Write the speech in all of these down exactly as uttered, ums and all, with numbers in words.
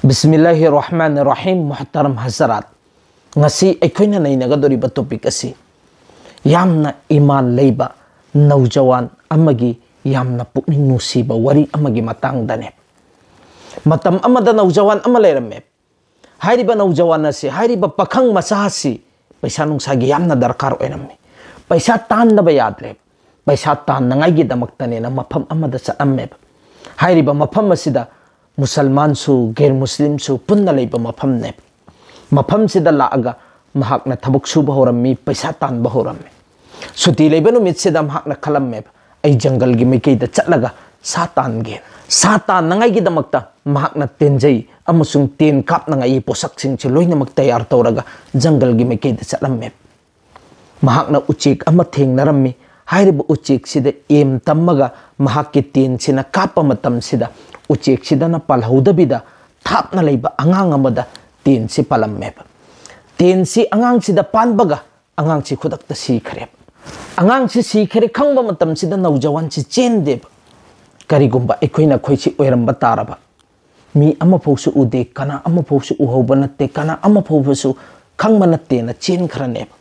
ꯕꯤꯁꯃꯤꯜꯂꯥꯍꯤꯔ ꯔꯍꯃꯥꯅꯤꯔ ꯔꯍꯤꯝ꯫ ꯃꯨꯍꯇꯔꯝ ꯍꯖꯔꯥꯠ, ꯉꯁꯤ ꯑꯩꯈꯣꯏꯅ ꯅꯩꯅꯒꯗꯧꯔꯤꯕ ꯇꯣꯄꯤꯛ ꯑꯁꯤ ꯌꯥꯝꯅ ꯏꯃꯥꯟ ꯂꯩꯕ ꯅꯧꯖꯋꯥꯟ ꯑꯃꯒꯤ ꯌꯥꯝꯅ ꯄꯨꯛꯅꯤꯡ ꯅꯨꯡꯁꯤꯕ ꯋꯥꯔꯤ ꯑꯃꯒꯤ ꯃꯇꯥꯡꯗꯅꯦ꯫ ꯃꯇꯝ ꯑꯃꯗ ꯅꯧꯖꯋꯥꯟ ꯑꯃ ꯂꯩꯔꯝꯃꯦ꯫ ꯍꯥꯏꯔꯤꯕ ꯅꯧꯖꯋꯥꯟ ꯑꯁꯤ, ꯍꯥꯏꯔꯤꯕ ꯄꯥꯈꯪ ꯃꯆꯥ ꯑꯁꯤ ꯄꯩꯁꯥ ꯅꯨꯡꯁꯥꯒꯤ ꯌꯥꯝꯅ ꯗꯔꯀꯥꯔ ꯑꯣꯏꯔꯝꯃꯤ꯫ ꯄꯩꯁꯥ ꯇꯥꯟꯗꯕ ꯌꯥꯗ꯭ꯔꯦ꯫ ꯄꯩꯁꯥ ꯇꯥꯟꯅꯉꯥꯏꯒꯤꯗꯃꯛꯇꯅꯦꯅ ꯃꯐꯝ ꯑꯃꯗ ꯆꯠꯂꯝꯃꯦꯕ꯫ ꯍꯥꯏꯔꯤꯕ ꯃꯐꯝ ꯑꯁꯤꯗ ꯃꯨꯁꯜꯃꯥꯟꯁꯨ, ꯒꯦꯔ ꯃꯨꯁꯂꯤꯝꯁꯨ ꯄꯨꯟꯅ ꯂꯩꯕ ꯃꯐꯝꯅꯦꯕ꯫ ꯃꯐꯝꯁꯤꯗ ꯂꯥꯛꯑꯒ ꯃꯍꯥꯛꯅ ꯊꯕꯛ ꯁꯨꯕ ꯍꯧꯔꯝꯃꯤ, ꯄꯩꯁꯥ ꯇꯥꯟꯕ ꯍꯧꯔꯝꯃꯤ꯫ ꯁꯨꯇꯤ ꯂꯩꯕ ꯅꯨꯃꯤꯠꯁꯤꯗ ꯃꯍꯥꯛꯅ ꯈꯜꯂꯝꯃꯦꯕ, "ꯑꯩ ꯖꯪꯒꯜꯒꯤ ꯃꯥꯏꯀꯩꯗ ꯆꯠꯂꯒ ꯁꯥ ꯇꯥꯟꯒꯦ"꯫ ꯁꯥ ꯇꯥꯟꯅꯉꯥꯏꯒꯤꯗꯃꯛꯇ ꯃꯍꯥꯛꯅ ꯇꯦꯟꯖꯩ ꯑꯃꯁꯨꯡ ꯇꯦꯟ ꯀꯥꯞꯅꯉꯥꯏꯒꯤ ꯄꯣꯠꯁꯛꯁꯤꯡꯁꯤ ꯂꯣꯏꯅꯃꯛ ꯇꯌꯥꯔ ꯇꯧꯔꯒ ꯖꯪꯒꯜꯒꯤ ꯃꯥꯏꯀꯩꯗ ꯆꯠꯂꯝꯃꯦꯕ꯫ ꯃꯍꯥꯛꯅ ꯎꯆꯦꯛ ꯑꯃ ꯊꯦꯡꯅꯔꯝꯃꯤ꯫ ꯍꯥꯏꯔꯤꯕ ꯎꯆꯦꯛꯁꯤꯗ ꯑꯦꯝ ꯇꯝꯃꯒ ꯃꯍꯥꯛꯀꯤ ꯇꯦꯟꯁꯤꯅ ꯀꯥꯞꯄ ꯃꯇꯝꯁꯤꯗ ꯎꯆꯦꯛꯁꯤꯗꯅ ꯄꯥꯜꯍꯧꯗꯕꯤꯗ ꯊꯥꯞꯅ ꯂꯩꯕ ꯑꯉꯥꯡ ꯑꯃꯗ ꯇꯦꯟꯁꯤ ꯄꯥꯜꯂꯝꯃꯦꯕ꯫ ꯇꯦꯟꯁꯤ ꯑꯉꯥꯡꯁꯤꯗ ꯄꯥꯟꯕꯒ ꯑꯉꯥꯡꯁꯤ ꯈꯨꯗꯛꯇ ꯁꯤꯈ꯭ꯔꯦꯕ꯫ ꯑꯉꯥꯡꯁꯤ ꯁꯤꯈ꯭ꯔꯦ ꯈꯪꯕ ꯃꯇꯝꯁꯤꯗ ꯅꯧꯖꯋꯥꯟꯁꯤ ꯆꯦꯟꯗꯦꯕ꯫ ꯀꯔꯤꯒꯨꯝꯕ ꯑꯩꯈꯣꯏꯅ ꯑꯩꯈꯣꯏꯁꯤ ꯑꯣꯏꯔꯝꯕ ꯇꯥꯔꯕ, ꯃꯤ ꯑꯃꯐꯥꯎꯁꯨ ꯎꯗꯦ, ꯀꯅꯥ ꯑꯃꯐꯥꯎꯁꯨ ꯎꯍꯧꯕ ꯅꯠꯇꯦ, ꯀꯅꯥ ꯑꯃꯐꯥꯎꯕꯁꯨ ꯈꯪꯕ ꯅꯠꯇꯦꯅ ꯆꯦꯟꯈ꯭ꯔꯅꯦꯕ꯫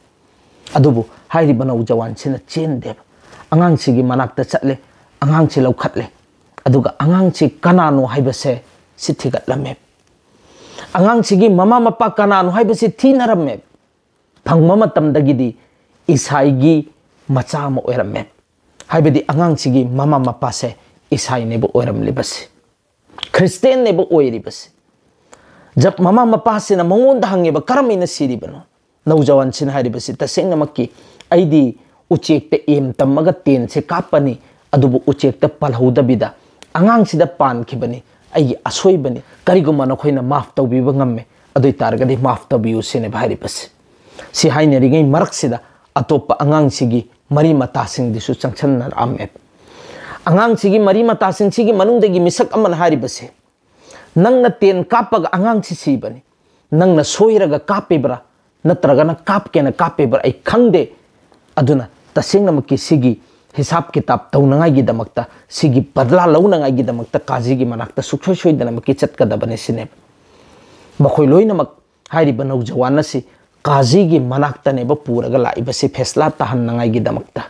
ꯑꯗꯨꯕꯨ ꯍꯥꯏꯔꯤꯕ ꯅꯧꯖꯋꯥꯟꯁꯤꯅ ꯆꯦꯟꯗꯦꯕ꯫ ꯑꯉꯥꯡꯁꯤꯒꯤ ꯃꯅꯥꯛꯇ ꯆꯠꯂꯦ, ꯑꯉꯥꯡꯁꯤ ꯂꯧꯈꯠꯂꯦ, ꯑꯗꯨꯒ ꯑꯉꯥꯡꯁꯤ ꯀꯅꯥꯅꯣ ꯍꯥꯏꯕꯁꯦ ꯁꯤ ꯊꯤꯒꯠꯂꯝꯃꯦꯕ꯫ ꯑꯉꯥꯡꯁꯤꯒꯤ ꯃꯃꯥ ꯃꯄꯥ ꯀꯅꯥꯅꯣ ꯍꯥꯏꯕꯁꯤ ꯊꯤꯅꯔꯝꯃꯦꯕ꯫ ꯐꯪꯕ ꯃꯇꯝꯗꯒꯤꯗꯤ ꯏꯁꯥꯏꯒꯤ ꯃꯆꯥ ꯑꯃ ꯑꯣꯏꯔꯝꯃꯦ꯫ ꯍꯥꯏꯕꯗꯤ ꯑꯉꯥꯡꯁꯤꯒꯤ ꯃꯃꯥ ꯃꯄꯥꯁꯦ ꯏꯁꯥꯏꯅꯦꯕ ꯑꯣꯏꯔꯝꯂꯤꯕꯁꯦ, ꯈ꯭ꯔꯤꯁꯇꯦꯟꯅꯦꯕ ꯑꯣꯏꯔꯤꯕꯁꯦ꯫ ꯖꯕ ꯃꯃꯥ ꯃꯄꯥꯁꯤꯅ ꯃꯉꯣꯟꯗ ꯍꯪꯉꯦꯕ, "ꯀꯔꯝꯍꯥꯏꯅ ꯁꯤꯔꯤꯕꯅꯣ?" ꯅꯧꯖꯋꯥꯟꯁꯤꯅ ꯍꯥꯏꯔꯤꯕꯁꯤ, "ꯇꯁꯦꯡꯅꯃꯛꯀꯤ ꯑꯩꯗꯤ ꯎꯆꯦꯛꯇ ꯑꯦꯝ ꯇꯝꯃꯒ ꯇꯦꯟꯁꯦ ꯀꯥꯞꯄꯅꯤ, ꯑꯗꯨꯕꯨ ꯎꯆꯦꯛꯇ ꯄꯥꯜꯍꯧꯗꯕꯤꯗ ꯑꯉꯥꯡꯁꯤꯗ ꯄꯥꯟꯈꯤꯕꯅꯤ, ꯑꯩꯒꯤ ꯑꯁꯣꯏꯕꯅꯤ꯫ ꯀꯔꯤꯒꯨꯝꯕ ꯅꯈꯣꯏꯅ ꯃꯥꯐ ꯇꯧꯕꯤꯕ ꯉꯝꯃꯦ, ꯑꯗꯨ ꯑꯣꯏ ꯇꯥꯔꯒꯗꯤ ꯃꯥꯐ ꯇꯧꯕꯤꯌꯨ" ꯁꯤꯅꯦꯕ ꯍꯥꯏꯔꯤꯕꯁꯦ꯫ ꯁꯤ ꯍꯥꯏꯅꯔꯤꯉꯩ ꯃꯔꯛꯁꯤꯗ ꯑꯇꯣꯞꯄ ꯑꯉꯥꯡꯁꯤꯒꯤ ꯃꯔꯤ ꯃꯇꯥꯁꯤꯡꯗꯨꯁꯨ ꯆꯪꯁꯤꯟꯅꯔꯛꯑꯝꯃꯦꯕ꯫ ꯑꯉꯥꯡꯁꯤꯒꯤ ꯃꯔꯤ ꯃꯇꯥꯁꯤꯡꯁꯤꯒꯤ ꯃꯅꯨꯡꯗꯒꯤ ꯃꯤꯁꯛ ꯑꯃꯅ ꯍꯥꯏꯔꯤꯕꯁꯦ, "ꯅꯪꯅ ꯇꯦꯟ ꯀꯥꯞꯄꯒ ꯑꯉꯥꯡꯁꯤ ꯁꯤꯕꯅꯤ, ꯅꯪꯅ ꯁꯣꯏꯔꯒ ꯀꯥꯞꯄꯤꯕ꯭ꯔꯥ ꯅꯠꯇ꯭ꯔꯒꯅ ꯀꯥꯞꯀꯦꯅ ꯀꯥꯞꯄꯤꯕ꯭ꯔꯥ ꯑꯩ ꯈꯪꯗꯦ꯫ ꯑꯗꯨꯅ ꯇꯁꯦꯡꯅꯃꯛꯀꯤ ꯁꯤꯒꯤ ꯍꯤꯁꯥꯞ ꯀꯤꯇꯥꯞ ꯇꯧꯅꯉꯥꯏꯒꯤꯗꯃꯛꯇ, ꯁꯤꯒꯤ ꯕꯗꯂꯥ ꯂꯧꯅꯉꯥꯏꯒꯤꯗꯃꯛꯇ ꯀꯥꯖꯤꯒꯤ ꯃꯅꯥꯛꯇ ꯁꯨꯡꯁꯣꯏ ꯁꯣꯏꯗꯅꯃꯛꯀꯤ ꯆꯠꯀꯗꯕꯅꯤ" ꯁꯤꯅꯦꯕ꯫ ꯃꯈꯣꯏ ꯂꯣꯏꯅꯃꯛ ꯍꯥꯏꯔꯤꯕ ꯅꯧꯖꯋꯥꯟ ꯑꯁꯤ ꯀꯥꯖꯤꯒꯤ ꯃꯅꯥꯛꯇꯅꯦꯕ ꯄꯨꯔꯒ ꯂꯥꯛꯏꯕꯁꯤ ꯐꯦꯁꯂꯥ ꯇꯥꯍꯟꯅꯉꯥꯏꯒꯤꯗꯃꯛꯇ꯫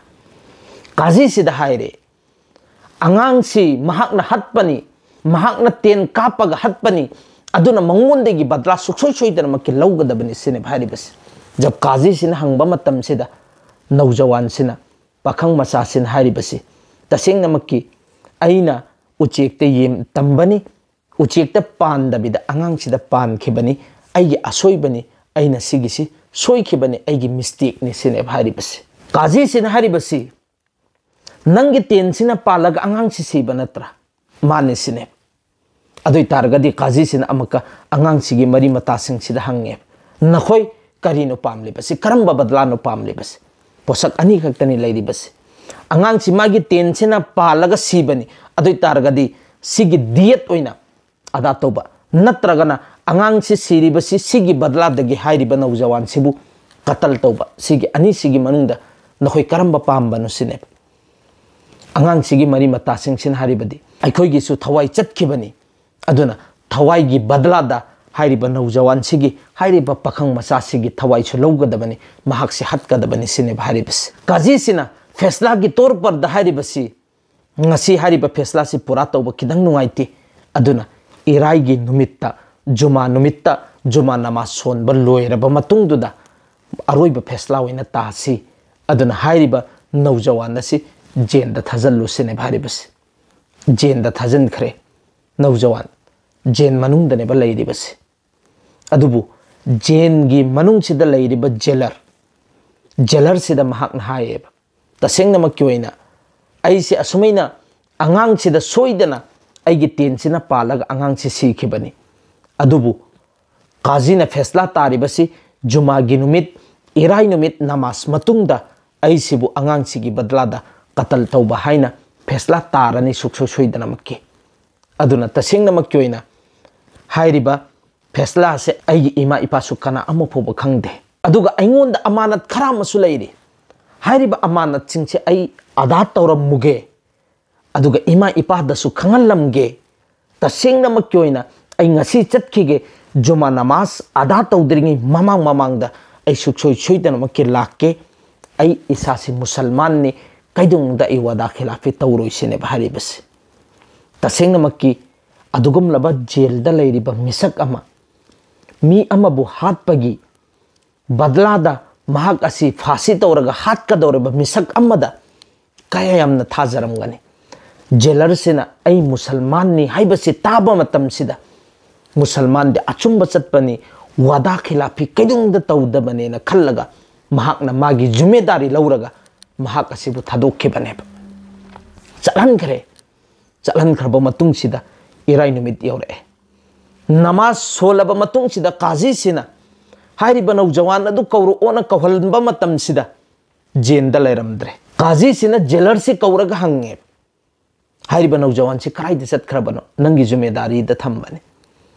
ꯀꯥꯖꯤꯁꯤꯗ ꯍꯥꯏꯔꯦ, ꯑꯉꯥꯡꯁꯤ ꯃꯍꯥꯛꯅ ꯍꯠꯄꯅꯤ, ꯃꯍꯥꯛꯅ ꯇꯦꯟ ꯀꯥꯞꯄꯒ ꯍꯠꯄꯅꯤ, ꯑꯗꯨꯅ ꯃꯉꯣꯟꯗꯒꯤ ꯕꯗꯂꯥ ꯁꯨꯛꯁꯣꯏ ꯁꯣꯏꯗꯅꯃꯛꯀꯤ ꯂꯧꯒꯗꯕꯅꯤ ꯁꯤꯅꯦꯕ ꯍꯥꯏꯔꯤꯕꯁꯤ꯫ ꯖꯕ ꯀꯥꯖꯤꯁꯤꯅ ꯍꯪꯕ ꯃꯇꯝꯁꯤꯗ ꯅꯧꯖꯋꯥꯟꯁꯤꯅ, ꯄꯥꯈꯪ ꯃꯆꯥꯁꯤꯅ ꯍꯥꯏꯔꯤꯕꯁꯤ, ꯇꯁꯦꯡꯅꯃꯛꯀꯤ ꯑꯩꯅ ꯎꯆꯦꯛꯇ ꯌꯦꯟ ꯇꯝꯕꯅꯤ, ꯎꯆꯦꯛꯇ ꯄꯥꯟꯗꯕꯤꯗ ꯑꯉꯥꯡꯁꯤꯗ ꯄꯥꯟꯈꯤꯕꯅꯤ, ꯑꯩꯒꯤ ꯑꯁꯣꯏꯕꯅꯤ, ꯑꯩꯅ ꯁꯤꯒꯤꯁꯤ ꯁꯣꯏꯈꯤꯕꯅꯤ, ꯑꯩꯒꯤ ꯃꯤꯁꯇꯦꯛꯅꯤ ꯁꯤꯅꯦꯕ ꯍꯥꯏꯔꯤꯕꯁꯤ꯫ ꯀꯥꯖꯤꯁꯤꯅ ꯍꯥꯏꯔꯤꯕꯁꯤ, ꯅꯪꯒꯤ ꯇꯦꯟꯁꯤꯅ ꯄꯥꯜꯂꯒ ꯑꯉꯥꯡꯁꯤ ꯁꯤꯕ ꯅꯠꯇ꯭ꯔꯥ? ꯃꯥꯅꯤ ꯁꯤꯅꯦꯕ꯫ ꯑꯗꯨ ꯑꯣꯏ ꯇꯥꯔꯒꯗꯤ ꯀꯥꯖꯤꯁꯤꯅ ꯑꯃꯨꯛꯀ ꯑꯉꯥꯡꯁꯤꯒꯤ ꯃꯔꯤ ꯃꯇꯥꯁꯤꯡꯁꯤꯗ ꯍꯪꯉꯦꯕ, ꯅꯈꯣꯏ ꯀꯔꯤꯅꯣ ꯄꯥꯝꯂꯤꯕꯁꯤ? ꯀꯔꯝꯕ ꯕꯗꯂꯥꯅꯣ ꯄꯥꯝꯂꯤꯕꯁꯤ? ꯄꯣꯠꯁꯛ ꯑꯅꯤ ꯈꯛꯇꯅꯤ ꯂꯩꯔꯤꯕꯁꯤ꯫ ꯑꯉꯥꯡꯁꯤ ꯃꯥꯒꯤ ꯇꯦꯟꯁꯤꯅ ꯄꯥꯜꯂꯒ ꯁꯤꯕꯅꯤ, ꯑꯗꯨ ꯑꯣꯏ ꯇꯥꯔꯒꯗꯤ ꯁꯤꯒꯤ ꯗꯤꯌꯠ ꯑꯣꯏꯅ ꯑꯗꯥ ꯇꯧꯕ, ꯅꯠꯇ꯭ꯔꯒꯅ ꯑꯉꯥꯡꯁꯤ ꯁꯤꯔꯤꯕꯁꯤ ꯁꯤꯒꯤ ꯕꯗꯂꯥꯗꯒꯤ ꯍꯥꯏꯔꯤꯕ ꯅꯧꯖꯋꯥꯟꯁꯤꯕꯨ ꯀꯇꯜ ꯇꯧꯕ, ꯁꯤꯒꯤ ꯑꯅꯤꯁꯤꯒꯤ ꯃꯅꯨꯡꯗ ꯅꯈꯣꯏ ꯀꯔꯝꯕ ꯄꯥꯝꯕꯅꯣ ꯁꯤꯅꯦꯕ꯫ ꯑꯉꯥꯡꯁꯤꯒꯤ ꯃꯔꯤ ꯃꯇꯥꯁꯤꯡꯁꯤꯅ ꯍꯥꯏꯔꯤꯕꯗꯤ, ꯑꯩꯈꯣꯏꯒꯤꯁꯨ ꯊꯋꯥꯏ ꯆꯠꯈꯤꯕꯅꯤ, ꯑꯗꯨꯅ ꯊꯋꯥꯏꯒꯤ ꯕꯗꯂꯥꯗ ꯍꯥꯏꯔꯤꯕ ꯅꯧꯖꯋꯥꯟꯁꯤꯒꯤ, ꯍꯥꯏꯔꯤꯕ ꯄꯥꯈꯪ ꯃꯆꯥꯁꯤꯒꯤ ꯊꯋꯥꯏꯁꯨ ꯂꯧꯒꯗꯕꯅꯤ, ꯃꯍꯥꯛꯁꯤ ꯍꯥꯠꯀꯗꯕꯅꯤ ꯁꯤꯅꯦꯕ ꯍꯥꯏꯔꯤꯕꯁꯤ꯫ ꯀꯥꯖꯤꯁꯤꯅ ꯐꯦꯁꯂꯥꯒꯤ ꯇꯣꯔ ꯄꯔꯗ ꯍꯥꯏꯔꯤꯕꯁꯤ, ꯉꯁꯤ ꯍꯥꯏꯔꯤꯕ ꯐꯦꯁꯂꯥꯁꯤ ꯄꯨꯔꯥ ꯇꯧꯕ ꯈꯤꯇꯪ ꯅꯨꯡꯉꯥꯏꯇꯦ, ꯑꯗꯨꯅ ꯏꯔꯥꯏꯒꯤ ꯅꯨꯃꯤꯠꯇ, ꯖꯨꯃꯥ ꯅꯨꯃꯤꯠꯇ, ꯖꯨꯃꯥ ꯅꯃꯥꯖ ꯁꯣꯟꯕ ꯂꯣꯏꯔꯕ ꯃꯇꯨꯡꯗꯨꯗ ꯑꯔꯣꯏꯕ ꯐꯦꯁꯂꯥ ꯑꯣꯏꯅ ꯇꯥꯁꯤ꯫ ꯑꯗꯨꯅ ꯍꯥꯏꯔꯤꯕ ꯅꯧꯖꯋꯥꯟ ꯑꯁꯤ ꯖꯦꯟꯗ ꯊꯥꯖꯤꯜꯂꯨ ꯁꯤꯅꯦꯕ ꯍꯥꯏꯔꯤꯕꯁꯤ꯫ ꯖꯦꯟꯗ ꯊꯥꯖꯤꯟꯈ꯭ꯔꯦ ꯅꯧꯖꯋꯥꯟ, ꯖꯦꯟ ꯃꯅꯨꯡꯗꯅꯦꯕ ꯂꯩꯔꯤꯕꯁꯤ꯫ ꯑꯗꯨꯕꯨ ꯖꯦꯟꯒꯤ ꯃꯅꯨꯡꯁꯤꯗ ꯂꯩꯔꯤꯕ ꯖꯦꯂꯔ, ꯖꯦꯂꯔꯁꯤꯗ ꯃꯍꯥꯛꯅ ꯍꯥꯏꯌꯦꯕ, ꯇꯁꯦꯡꯅꯃꯛꯀꯤ ꯑꯣꯏꯅ ꯑꯩꯁꯦ ꯑꯁꯨꯃꯥꯏꯅ ꯑꯉꯥꯡꯁꯤꯗ ꯁꯣꯏꯗꯅ ꯑꯩꯒꯤ ꯇꯦꯟꯁꯤꯅ ꯄꯥꯜꯂꯒ ꯑꯉꯥꯡꯁꯤ ꯁꯤꯈꯤꯕꯅꯤ, ꯑꯗꯨꯕꯨ ꯀꯥꯖꯤꯅ ꯐꯦꯁꯂꯥ ꯇꯥꯔꯤꯕꯁꯤ ꯖꯨꯃꯥꯒꯤ ꯅꯨꯃꯤꯠ, ꯏꯔꯥꯏ ꯅꯨꯃꯤꯠ ꯅꯃꯥꯖ ꯃꯇꯨꯡꯗ ꯑꯩꯁꯤꯕꯨ ꯑꯉꯥꯡꯁꯤꯒꯤ ꯕꯗꯂꯥꯗ ꯀꯇꯜ ꯇꯧꯕ ꯍꯥꯏꯅ ꯐꯦꯁꯂꯥ ꯇꯥꯔꯅꯤ ꯁꯨꯛꯁꯣꯏ ꯁꯣꯏꯗꯅꯃꯛꯀꯤ꯫ ꯑꯗꯨꯅ ꯇꯁꯦꯡꯅꯃꯛꯀꯤ ꯑꯣꯏꯅ ꯍꯥꯏꯔꯤꯕ ꯐꯦꯁꯂꯥꯁꯦ ꯑꯩꯒꯤ ꯏꯃꯥ ꯏꯄꯥꯁꯨ ꯀꯅꯥ ꯑꯃ ꯐꯥꯎꯕ ꯈꯪꯗꯦ꯫ ꯑꯗꯨꯒ ꯑꯩꯉꯣꯟꯗ ꯑꯃꯥꯅꯠ ꯈꯔ ꯑꯃꯁꯨ ꯂꯩꯔꯤ꯫ ꯍꯥꯏꯔꯤꯕ ꯑꯃꯥꯅꯠꯁꯤꯡꯁꯦ ꯑꯩ ꯑꯗꯥ ꯇꯧꯔꯝꯃꯨꯒꯦ, ꯑꯗꯨꯒ ꯏꯃꯥ ꯏꯄꯥꯗꯁꯨ ꯈꯪꯍꯜꯂꯝꯒꯦ꯫ ꯇꯁꯦꯡꯅꯃꯛꯀꯤ ꯑꯣꯏꯅ ꯑꯩ ꯉꯁꯤ ꯆꯠꯈꯤꯒꯦ, ꯖꯨꯃꯥ ꯅꯃꯥꯖ ꯑꯗꯥ ꯇꯧꯗ꯭ꯔꯤꯉꯩ ꯃꯃꯥꯡ ꯃꯃꯥꯡꯗ ꯑꯩ ꯁꯨꯛꯁꯣꯏ ꯁꯣꯏꯗꯅꯃꯛꯀꯤ ꯂꯥꯛꯀꯦ꯫ ꯑꯩ ꯏꯁꯥꯁꯤ ꯃꯨꯁꯜꯃꯥꯟꯅꯤ, ꯀꯩꯗꯧꯅꯨꯡꯗ ꯑꯩ ꯋꯥꯗꯥ ꯈꯤꯂꯥꯐꯤ ꯇꯧꯔꯣꯏꯁꯤꯅꯦꯕ ꯍꯥꯏꯔꯤꯕꯁꯤ꯫ ꯇꯁꯦꯡꯅꯃꯛꯀꯤ ꯑꯗꯨꯒꯨꯝꯂꯕ ꯖꯦꯜꯗ ꯂꯩꯔꯤꯕ ꯃꯤꯁꯛ ꯑꯃ, ꯃꯤ ꯑꯃꯕꯨ ꯍꯥꯠꯄꯒꯤ ꯕꯗꯂꯥꯗ ꯃꯍꯥꯛ ꯑꯁꯤ ꯐꯥꯁꯤ ꯇꯧꯔꯒ ꯍꯥꯠꯀꯗꯧꯔꯤꯕ ꯃꯤꯁꯛ ꯑꯃꯗ ꯀꯌꯥ ꯌꯥꯝꯅ ꯊꯥꯖꯔꯝꯒꯅꯤ꯫ ꯖꯦꯂꯔꯁꯤꯅ ꯑꯩ ꯃꯨꯁꯜꯃꯥꯟꯅꯤ ꯍꯥꯏꯕꯁꯤ ꯇꯥꯕ ꯃꯇꯝꯁꯤꯗ, ꯃꯨꯁꯜꯃꯥꯟꯗꯤ ꯑꯆꯨꯝꯕ ꯆꯠꯄꯅꯤ, ꯋꯥꯗꯥ ꯈꯤꯂꯥꯐꯤ ꯀꯩꯗꯧꯅꯨꯡꯗ ꯇꯧꯗꯕꯅꯦꯅ ꯈꯜꯂꯒ ꯃꯍꯥꯛꯅ ꯃꯥꯒꯤ ꯖꯨꯃꯦꯗꯥꯔꯤ ꯂꯧꯔꯒ ꯃꯍꯥꯛ ꯑꯁꯤꯕꯨ ꯊꯥꯗꯣꯛꯈꯤꯕꯅꯦꯕ꯫ ꯆꯠꯍꯟꯈ꯭ꯔꯦ꯫ ꯆꯠꯍꯟꯈ꯭ꯔꯕ ꯃꯇꯨꯡꯁꯤꯗ ꯏꯔꯥꯏ ꯅꯨꯃꯤꯠ ꯌꯧꯔꯛꯑꯦ꯫ ꯅꯃꯥꯖ ꯁꯣꯜꯂꯕ ꯃꯇꯨꯡꯁꯤꯗ ꯀꯥꯖꯤꯁꯤꯅ ꯍꯥꯏꯔꯤꯕ ꯅꯧꯖꯋꯥꯟ ꯑꯗꯨ ꯀꯧꯔꯛꯑꯣꯅ ꯀꯧꯍꯟꯕ ꯃꯇꯝꯁꯤꯗ ꯖꯦꯟꯗ ꯂꯩꯔꯝꯗ꯭ꯔꯦ꯫ ꯀꯥꯖꯤꯁꯤꯅ ꯖꯦꯂꯔꯁꯤ ꯀꯧꯔꯒ ꯍꯪꯉꯦ, "ꯍꯥꯏꯔꯤꯕ ꯅꯧꯖꯋꯥꯟꯁꯤ ꯀꯗꯥꯏꯗ ꯆꯠꯈ꯭ꯔꯕꯅꯣ? ꯅꯪꯒꯤ ꯖꯨꯃꯦꯗꯥꯔꯤꯗ ꯊꯝꯕꯅꯤ꯫"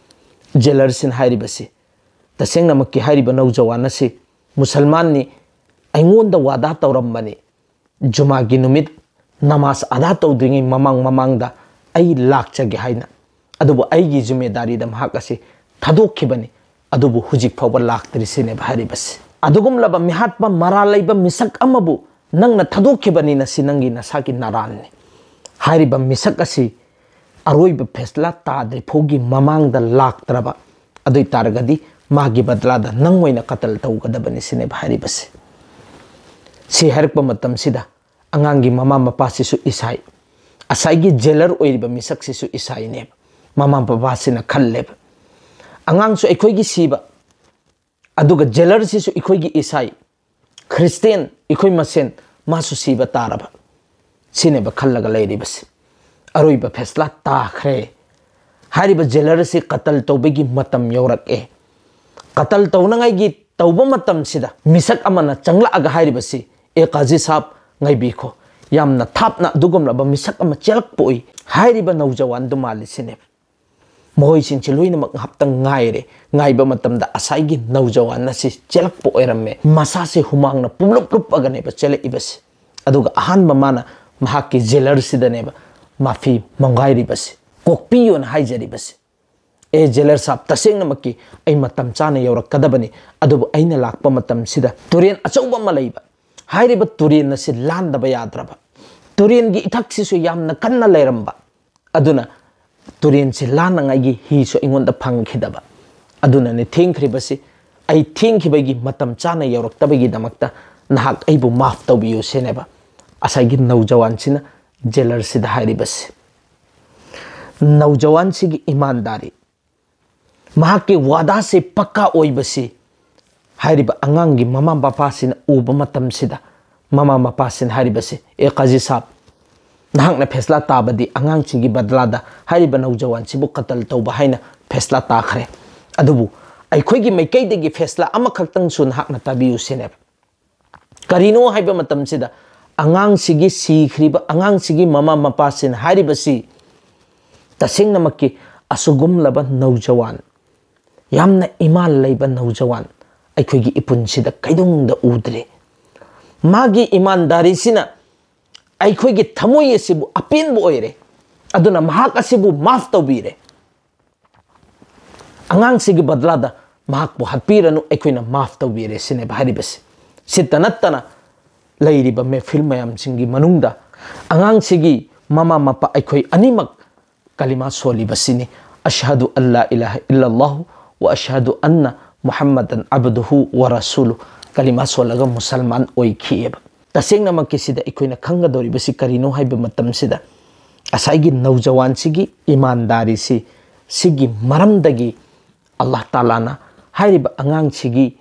ꯖꯦꯂꯔꯁꯤꯅ ꯍꯥꯏꯔꯤꯕꯁꯤ, "ꯇꯁꯦꯡꯅꯃꯛꯀꯤ ꯍꯥꯏꯔꯤꯕ ꯅꯧꯖꯋꯥꯟ ꯑꯁꯤ ꯃꯨꯁꯜꯃꯥꯟꯅꯤ, ꯑꯩꯉꯣꯟꯗ ꯋꯥꯗꯥ ꯇꯧꯔꯝꯕꯅꯤ, ꯖꯨꯃꯥꯒꯤ ꯅꯨꯃꯤꯠ ꯅꯃꯥꯖ ꯑꯗꯥ ꯇꯧꯗ꯭ꯔꯤꯉꯩ ꯃꯃꯥꯡ ꯃꯃꯥꯡꯗ ꯑꯩ ꯂꯥꯛꯆꯒꯦ ꯍꯥꯏꯅ, ꯑꯗꯨꯕꯨ ꯑꯩꯒꯤ ꯖꯨꯃꯦꯗꯥꯔꯤꯗ ꯃꯍꯥꯛ ꯑꯁꯤ ꯊꯥꯗꯣꯛꯈꯤꯕꯅꯤ, ꯑꯗꯨꯕꯨ ꯍꯧꯖꯤꯛ ꯐꯥꯎꯕ ꯂꯥꯛꯇ꯭ꯔꯤꯁꯤꯅꯦꯕ ꯍꯥꯏꯔꯤꯕꯁꯤ꯫ ꯑꯗꯨꯒꯨꯝꯂꯕ ꯃꯤꯍꯥꯠꯄ ꯃꯔꯥꯜ ꯂꯩꯕ ꯃꯤꯁꯛ ꯑꯃꯕꯨ ꯅꯪꯅ ꯊꯥꯗꯣꯛꯈꯤꯕꯅꯤꯅ ꯁꯤ ꯅꯪꯒꯤ ꯅꯁꯥꯒꯤ ꯅꯔꯥꯟꯅꯤ꯫ ꯍꯥꯏꯔꯤꯕ ꯃꯤꯁꯛ ꯑꯁꯤ ꯑꯔꯣꯏꯕ ꯐꯦꯁꯂꯥ ꯇꯥꯗ꯭ꯔꯤ ꯐꯥꯎꯒꯤ ꯃꯃꯥꯡꯗ ꯂꯥꯛꯇ꯭ꯔꯕ, ꯑꯗꯨ ꯑꯣꯏ ꯇꯥꯔꯒꯗꯤ ꯃꯥꯒꯤ ꯕꯗꯂꯥꯗ ꯅꯪ ꯑꯣꯏꯅ ꯀꯇꯜ ꯇꯧꯒꯗꯕꯅꯤ ꯁꯤꯅꯦꯕ ꯍꯥꯏꯔꯤꯕꯁꯤ꯫" ꯁꯤ ꯍꯥꯏꯔꯛꯄ ꯃꯇꯝꯁꯤꯗ ꯑꯉꯥꯡꯒꯤ ꯃꯃꯥ ꯃꯄꯥꯁꯤꯁꯨ ꯏꯁꯥꯏ, ꯉꯁꯥꯏꯒꯤ ꯖꯦꯂꯔ ꯑꯣꯏꯔꯤꯕ ꯃꯤꯁꯛꯁꯤꯁꯨ ꯏꯁꯥꯏꯅꯦꯕ꯫ ꯃꯃꯥ ꯃꯄꯥꯁꯤꯅ ꯈꯜꯂꯦꯕ, "ꯑꯉꯥꯡꯁꯨ ꯑꯩꯈꯣꯏꯒꯤ ꯁꯤꯕ, ꯑꯗꯨꯒ ꯖꯦꯂꯔꯁꯤꯁꯨ ꯑꯩꯈꯣꯏꯒꯤ ꯏꯁꯥꯏ, ꯈ꯭ꯔꯤꯁꯇꯦꯟ ꯑꯩꯈꯣꯏ ꯃꯁꯦꯟ ꯃꯥꯁꯨ ꯁꯤꯕ ꯇꯥꯔꯕ꯫" ꯁꯤꯅꯦꯕ ꯈꯜꯂꯒ ꯂꯩꯔꯤꯕꯁꯤ꯫ ꯑꯔꯣꯏꯕ ꯐꯦꯁꯂꯥ ꯇꯥꯈ꯭ꯔꯦ꯫ ꯍꯥꯏꯔꯤꯕ ꯖꯦꯂꯔ ꯑꯁꯤ ꯀꯇꯜ ꯇꯧꯕꯒꯤ ꯃꯇꯝ ꯌꯧꯔꯛꯑꯦ꯫ ꯀꯇꯜ ꯇꯧꯅꯉꯥꯏꯒꯤ ꯇꯧꯕ ꯃꯇꯝꯁꯤꯗ ꯃꯤꯁꯛ ꯑꯃꯅ ꯆꯪꯂꯛꯑꯒ ꯍꯥꯏꯔꯤꯕꯁꯤ, "ꯑꯦ ꯀꯥꯖꯤ ꯁꯥꯕ, ꯉꯥꯏꯕꯤꯈꯣ, ꯌꯥꯝꯅ ꯊꯥꯞꯅ ꯑꯗꯨꯒꯨꯝꯂꯕ ꯃꯤꯁꯛ ꯑꯃ ꯆꯦꯜꯂꯛꯄ ꯎꯏ, ꯍꯥꯏꯔꯤꯕ ꯅꯧꯖꯋꯥꯟꯗꯨ ꯃꯥꯜꯂꯤ" ꯁꯤꯅꯦꯕ꯫ ꯃꯈꯣꯏꯁꯤꯡꯁꯤ ꯂꯣꯏꯅꯃꯛ ꯉꯥꯏꯍꯥꯛꯇꯪ ꯉꯥꯏꯔꯦ꯫ ꯉꯥꯏꯕ ꯃꯇꯝꯗ ꯉꯁꯥꯏꯒꯤ ꯅꯧꯖꯋꯥꯟ ꯑꯁꯤ ꯆꯦꯜꯂꯛꯄ ꯑꯣꯏꯔꯝꯃꯦ꯫ ꯃꯁꯥꯁꯦ ꯍꯨꯃꯥꯡꯅ ꯄꯨꯝꯂꯨꯞ ꯂꯨꯞꯄꯒꯅꯦꯕ ꯆꯦꯜꯂꯛꯏꯕꯁꯦ꯫ ꯑꯗꯨꯒ ꯑꯍꯥꯟꯕ ꯃꯥꯅ ꯃꯍꯥꯛꯀꯤ ꯖꯦꯂꯔꯁꯤꯗꯅꯦꯕ ꯃꯥꯐꯤ ꯃꯪꯒꯥꯏꯔꯤꯕꯁꯦ, "ꯀꯣꯛꯄꯤꯌꯣꯅ" ꯍꯥꯏꯖꯔꯤꯕꯁꯦ꯫ "ꯑꯦ ꯖꯦꯂꯔ ꯁꯥꯍꯕ, ꯇꯁꯦꯡꯅꯃꯛꯀꯤ ꯑꯩ ꯃꯇꯝ ꯆꯥꯅ ꯌꯧꯔꯛꯀꯗꯕꯅꯤ, ꯑꯗꯨꯕꯨ ꯑꯩꯅ ꯂꯥꯛꯄ ꯃꯇꯝꯁꯤꯗ ꯇꯨꯔꯦꯟ ꯑꯆꯧꯕ ꯑꯃ ꯂꯩꯕ, ꯍꯥꯏꯔꯤꯕ ꯇꯨꯔꯦꯟ ꯑꯁꯤ ꯂꯥꯟꯗꯕ ꯌꯥꯗ꯭ꯔꯕ, ꯇꯨꯔꯦꯟꯒꯤ ꯏꯊꯛꯁꯤꯁꯨ ꯌꯥꯝꯅ ꯀꯟꯅ ꯂꯩꯔꯝꯕ, ꯑꯗꯨꯅ ꯇꯨꯔꯦꯟꯁꯤ ꯂꯥꯟꯅꯉꯥꯏꯒꯤ ꯍꯤꯁꯨ ꯑꯩꯉꯣꯟꯗ ꯐꯪꯈꯤꯗꯕ꯫ ꯑꯗꯨꯅꯅꯦ ꯊꯦꯡꯈ꯭ꯔꯤꯕꯁꯤ꯫ ꯑꯩ ꯊꯦꯡꯈꯤꯕꯒꯤ ꯃꯇꯝ ꯆꯥꯅ ꯌꯧꯔꯛꯇꯕꯒꯤꯗꯃꯛꯇ ꯅꯍꯥꯛ ꯑꯩꯕꯨ ꯃꯥꯐ ꯇꯧꯕꯤꯌꯨ" ꯁꯤꯅꯦꯕ ꯉꯁꯥꯏꯒꯤ ꯅꯧꯖꯋꯥꯟꯁꯤꯅ ꯖꯦꯂꯔꯁꯤꯗ ꯍꯥꯏꯔꯤꯕꯁꯤ꯫ ꯅꯧꯖꯋꯥꯟꯁꯤꯒꯤ ꯏꯃꯥꯟꯗꯥꯔꯤ, ꯃꯍꯥꯛꯀꯤ ꯋꯥꯗꯥꯁꯤ ꯄꯛꯀꯥ ꯑꯣꯏꯕꯁꯤ ꯍꯥꯏꯔꯤꯕ ꯑꯉꯥꯡꯒꯤ ꯃꯃꯥ ꯃꯄꯥꯁꯤꯅ ꯎꯕ ꯃꯇꯝꯁꯤꯗ, ꯃꯃꯥ ꯃꯄꯥꯁꯤꯅ ꯍꯥꯏꯔꯤꯕꯁꯤ, "ꯑꯦ ꯀꯥꯖꯤ ꯁꯥꯍꯕ, ꯅꯍꯥꯛꯅ ꯐꯦꯁꯂꯥ ꯇꯥꯕꯗꯤ ꯑꯉꯥꯡꯁꯤꯒꯤ ꯕꯗꯂꯥꯗ ꯍꯥꯏꯔꯤꯕ ꯅꯧꯖꯋꯥꯟꯁꯤꯕꯨ ꯀꯇꯜ ꯇꯧꯕ ꯍꯥꯏꯅ ꯐꯦꯁꯂꯥ ꯇꯥꯈ꯭ꯔꯦ꯫ ꯑꯗꯨꯕꯨ ꯑꯩꯈꯣꯏꯒꯤ ꯃꯥꯏꯀꯩꯗꯒꯤ ꯐꯦꯁꯂꯥ ꯑꯃꯈꯛꯇꯪꯁꯨ ꯅꯍꯥꯛꯅ ꯇꯥꯕꯤꯌꯨ" ꯁꯤꯅꯦꯕ꯫ ꯀꯔꯤꯅꯣ ꯍꯥꯏꯕ ꯃꯇꯝꯁꯤꯗ, ꯑꯉꯥꯡꯁꯤꯒꯤ, ꯁꯤꯈ꯭ꯔꯤꯕ ꯑꯉꯥꯡꯁꯤꯒꯤ ꯃꯃꯥ ꯃꯄꯥꯁꯤꯅ ꯍꯥꯏꯔꯤꯕꯁꯤ, ꯇꯁꯦꯡꯅꯃꯛꯀꯤ ꯑꯁꯤꯒꯨꯝꯂꯕ ꯅꯧꯖꯋꯥꯟ, ꯌꯥꯝꯅ ꯏꯃꯥꯟ ꯂꯩꯕ ꯅꯧꯖꯋꯥꯟ ꯑꯩꯈꯣꯏꯒꯤ ꯏꯄꯨꯟꯁꯤꯗ ꯀꯩꯗꯧꯅꯨꯡꯗ ꯎꯗ꯭ꯔꯤ꯫ ꯃꯥꯒꯤ ꯏꯃꯥꯟꯗꯥꯔꯤꯁꯤꯅ ꯑꯩꯈꯣꯏꯒꯤ ꯊꯃꯣꯏ ꯑꯁꯤꯕꯨ ꯑꯄꯦꯟꯕ ꯑꯣꯏꯔꯦ, ꯑꯗꯨꯅ ꯃꯍꯥꯛ ꯑꯁꯤꯕꯨ ꯃꯥꯐ ꯇꯧꯕꯤꯔꯦ꯫ ꯑꯉꯥꯡꯁꯤꯒꯤ ꯕꯗꯂꯥꯗ ꯃꯍꯥꯛꯄꯨ ꯍꯥꯠꯄꯤꯔꯅꯨ, ꯑꯩꯈꯣꯏꯅ ꯃꯥꯐ ꯇꯧꯕꯤꯔꯦ ꯁꯤꯅꯦꯕ ꯍꯥꯏꯔꯤꯕꯁꯤ꯫ ꯁꯤꯇ ꯅꯠꯇꯅ, ꯂꯩꯔꯤꯕ ꯃꯦꯐꯤꯜ ꯃꯌꯥꯝꯁꯤꯡꯒꯤ ꯃꯅꯨꯡꯗ ꯑꯉꯥꯡꯁꯤꯒꯤ ꯃꯃꯥ ꯃꯄꯥ ꯑꯩꯈꯣꯏ ꯑꯅꯤꯃꯛ ꯀꯂꯤꯃꯥ ꯁꯣꯜꯂꯤꯕꯁꯤꯅꯤ, "ꯑꯁꯍꯗꯨ ꯑꯜꯂꯥ ꯏꯂꯥꯍ ꯏꯜꯂꯜꯂꯥꯍꯨ ꯋꯥ ꯑꯁꯍꯗꯨ ꯑꯟꯅ ꯃꯨꯍꯝꯃꯗꯟ ꯑꯕꯗꯨꯍꯨ ꯋꯥ ꯔꯁꯨꯂꯨ", ꯀꯂꯤꯃꯥ ꯁꯣꯜꯂꯒ ꯃꯨꯁꯜꯃꯥꯟ ꯑꯣꯏꯈꯤꯑꯕ꯫ ꯇꯁꯦꯡꯅꯃꯛꯀꯤ ꯁꯤꯗ ꯑꯩꯈꯣꯏꯅ ꯈꯪꯒꯗꯧꯔꯤꯕꯁꯤ ꯀꯔꯤꯅꯣ ꯍꯥꯏꯕ ꯃꯇꯝꯁꯤꯗ, ꯉꯁꯥꯏꯒꯤ ꯅꯧꯖꯋꯥꯟꯁꯤꯒꯤ ꯏꯃꯥꯟꯗꯥꯔꯤꯁꯤ, ꯁꯤꯒꯤ ꯃꯔꯝꯗꯒꯤ ꯑꯜꯂꯥꯍ ꯇꯥꯂꯥꯅ ꯍꯥꯏꯔꯤꯕ ꯑꯉꯥꯡꯁꯤꯒꯤ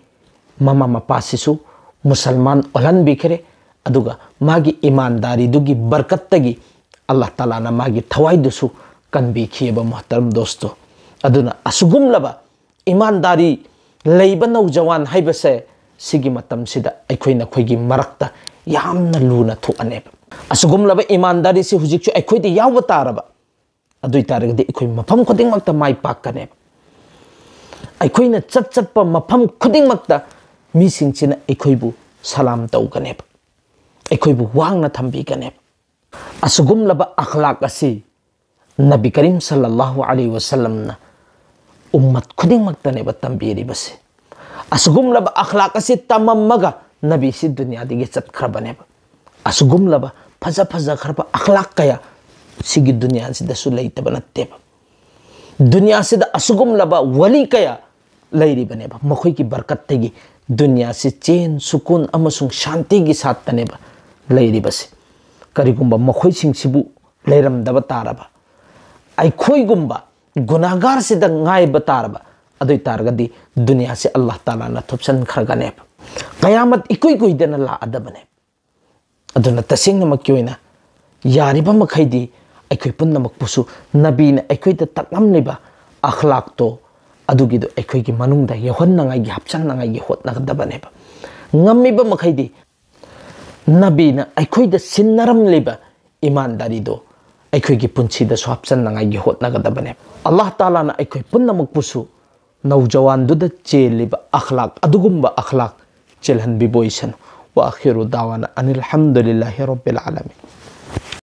ꯃꯃꯥ ꯃꯄꯥꯁꯤꯁꯨ ꯃꯨꯁꯜꯃꯥꯟ ꯑꯣꯜꯍꯟꯕꯤꯈ꯭ꯔꯦ, ꯑꯗꯨꯒ ꯃꯥꯒꯤ ꯏꯃꯥꯟꯗꯥꯔꯤꯗꯨꯒꯤ ꯕꯔꯀꯠꯇꯒꯤ ꯑꯜꯂꯥꯍ ꯇꯥꯂꯥꯅ ꯃꯥꯒꯤ ꯊꯋꯥꯏꯗꯨꯁꯨ ꯀꯟꯕꯤꯈꯤꯑꯕ, ꯃꯣꯍꯇꯔꯝ ꯗꯣꯁꯇꯣ꯫ ꯑꯗꯨꯅ ꯑꯁꯤꯒꯨꯝꯂꯕ ꯏꯃꯥꯟꯗꯥꯔꯤ ꯂꯩꯕ ꯅꯧꯖꯋꯥꯟ ꯍꯥꯏꯕꯁꯦ ꯁꯤꯒꯤ ꯃꯇꯝꯁꯤꯗ ꯑꯩꯈꯣꯏ ꯅꯈꯣꯏꯒꯤ ꯃꯔꯛꯇ ꯌꯥꯝꯅ ꯂꯨꯅ ꯊꯣꯛꯑꯅꯦꯕ꯫ ꯑꯁꯤꯒꯨꯝꯂꯕ ꯏꯃꯥꯟꯗꯥꯔꯤꯁꯤ ꯍꯧꯖꯤꯛꯁꯨ ꯑꯩꯈꯣꯏꯗ ꯌꯥꯎꯕ ꯇꯥꯔꯕ, ꯑꯗꯨ ꯑꯣꯏ ꯇꯥꯔꯒꯗꯤ ꯑꯩꯈꯣꯏ ꯃꯐꯝ ꯈꯨꯗꯤꯡꯃꯛꯇ ꯃꯥꯏ ꯄꯥꯛꯀꯅꯦꯕ꯫ ꯑꯩꯈꯣꯏꯅ ꯆꯠ ꯆꯠꯄ ꯃꯐꯝ ꯈꯨꯗꯤꯡꯃꯛꯇ ꯃꯤꯁꯤꯡꯁꯤꯅ ꯑꯩꯈꯣꯏꯕꯨ ꯁꯂꯥꯝ ꯇꯧꯒꯅꯦꯕ, ꯑꯩꯈꯣꯏꯕꯨ ꯋꯥꯡꯅ ꯊꯝꯕꯤꯒꯅꯦꯕ꯫ ꯑꯁꯤꯒꯨꯝꯂꯕ ꯑꯈꯂꯥꯛ ꯑꯁꯤ ꯅꯕꯤ ꯀꯔꯤꯝ ꯁꯜꯂꯜꯂꯥꯍꯨ ꯑꯂꯩꯍꯤ ꯋꯥꯁꯜꯂꯝꯅ ꯎꯝꯃꯠ ꯈꯨꯗꯤꯡꯃꯛꯇꯅꯦꯕ ꯇꯝꯕꯤꯔꯤꯕꯁꯦ꯫ ꯑꯁꯤꯒꯨꯝꯂꯕ ꯑꯈ꯭ꯂꯥꯛ ꯑꯁꯤ ꯇꯝꯃꯝꯃꯒ ꯅꯕꯤꯁꯤ ꯗꯨꯅꯤꯌꯥꯗꯒꯤ ꯆꯠꯈ꯭ꯔꯕꯅꯦꯕ꯫ ꯑꯁꯤꯒꯨꯝꯂꯕ ꯐꯖ ꯐꯖꯈ꯭ꯔꯕ ꯑꯈ꯭ꯂꯥꯛ ꯀꯌꯥ ꯁꯤꯒꯤ ꯗꯨꯅꯤꯌꯥꯁꯤꯗꯁꯨ ꯂꯩꯇꯕ ꯅꯠꯇꯦꯕ꯫ ꯗꯨꯅꯤꯌꯥꯁꯤꯗ ꯑꯁꯤꯒꯨꯝꯂꯕ ꯋꯥꯂꯤ ꯀꯌꯥ ꯂꯩꯔꯤꯕꯅꯦꯕ꯫ ꯃꯈꯣꯏꯒꯤ ꯕꯔꯀꯠꯇꯒꯤ ꯗꯨꯅꯤꯌꯥꯁꯤ ꯆꯦꯟ, ꯁꯨꯀꯨꯟ ꯑꯃꯁꯨꯡ ꯁꯥꯟꯇꯤꯒꯤ ꯁꯥꯠꯇꯅꯦꯕ ꯂꯩꯔꯤꯕꯁꯦ꯫ ꯀꯔꯤꯒꯨꯝꯕ ꯃꯈꯣꯏꯁꯤꯡꯁꯤꯕꯨ ꯂꯩꯔꯝꯗꯕ ꯇꯥꯔꯕ, ꯑꯩꯈꯣꯏꯒꯨꯝꯕ ꯒꯨꯅꯥꯒꯥꯔꯁꯤꯗ ꯉꯥꯏꯕ ꯇꯥꯔꯕ, ꯑꯗꯨ ꯑꯣꯏ ꯇꯥꯔꯒꯗꯤ ꯗꯨꯅꯤꯌꯥꯁꯤ ꯑꯜꯂꯥꯍ ꯇꯥꯂꯥꯅ ꯊꯨꯞꯆꯟꯈ꯭ꯔꯒꯅꯦꯕ꯫ ꯀꯌꯥꯃꯠ ꯏꯀꯨꯏ ꯀꯨꯏꯗꯅ ꯂꯥꯛꯑꯗꯕꯅꯦ꯫ ꯑꯗꯨꯅ ꯇꯁꯦꯡꯅꯃꯛꯀꯤ ꯑꯣꯏꯅ ꯌꯥꯔꯤꯕ ꯃꯈꯩꯗꯤ ꯑꯩꯈꯣꯏ ꯄꯨꯝꯅꯃꯛꯄꯨꯁꯨ ꯅꯕꯤꯅ ꯑꯩꯈꯣꯏꯗ ꯇꯥꯛꯂꯝꯂꯤꯕ ꯑꯈ꯭ꯂꯥꯛꯇꯣ ꯑꯗꯨꯒꯤꯗꯣ ꯑꯩꯈꯣꯏꯒꯤ ꯃꯅꯨꯡꯗ ꯌꯧꯍꯟꯅꯉꯥꯏꯒꯤ, ꯍꯥꯞꯆꯟꯅꯉꯥꯏꯒꯤ ꯍꯣꯠꯅꯒꯗꯕꯅꯦꯕ꯫ ꯉꯝꯃꯤꯕ ꯃꯈꯩꯗꯤ ꯅꯕꯤꯅ ꯑꯩꯈꯣꯏꯗ ꯁꯤꯟꯅꯔꯝꯂꯤꯕ ꯏꯃꯥꯟꯗꯥꯔꯤꯗꯣ ꯑꯩꯈꯣꯏꯒꯤ ꯄꯨꯟꯁꯤꯗꯁꯨ ꯍꯥꯞꯆꯟꯅꯉꯥꯏꯒꯤ ꯍꯣꯠꯅꯒꯗꯕꯅꯦꯕ꯫ ꯑꯜꯂꯥꯍ ꯇꯥꯂꯥꯅ ꯑꯩꯈꯣꯏ ꯄꯨꯝꯅꯃꯛꯄꯨꯁꯨ ꯅꯧꯖꯋꯥꯟꯗꯨꯗ ꯆꯦꯜꯂꯤꯕ ꯑꯈ꯭ꯂꯥꯛ, ꯑꯗꯨꯒꯨꯝꯕ ꯑꯈ꯭ꯂꯥꯛ ꯆꯦꯜꯍꯟꯕꯤꯕ ꯑꯣꯏꯁꯅꯨ꯫ ꯋꯥ ꯑꯈꯤꯔꯨ ꯗꯥꯋꯥꯅ ꯑꯅꯤꯜ ꯍꯝꯗꯨꯂꯤꯜꯂꯥꯍꯤ ꯔꯣꯕꯤꯜ ꯑꯥꯂꯃꯤꯟ꯫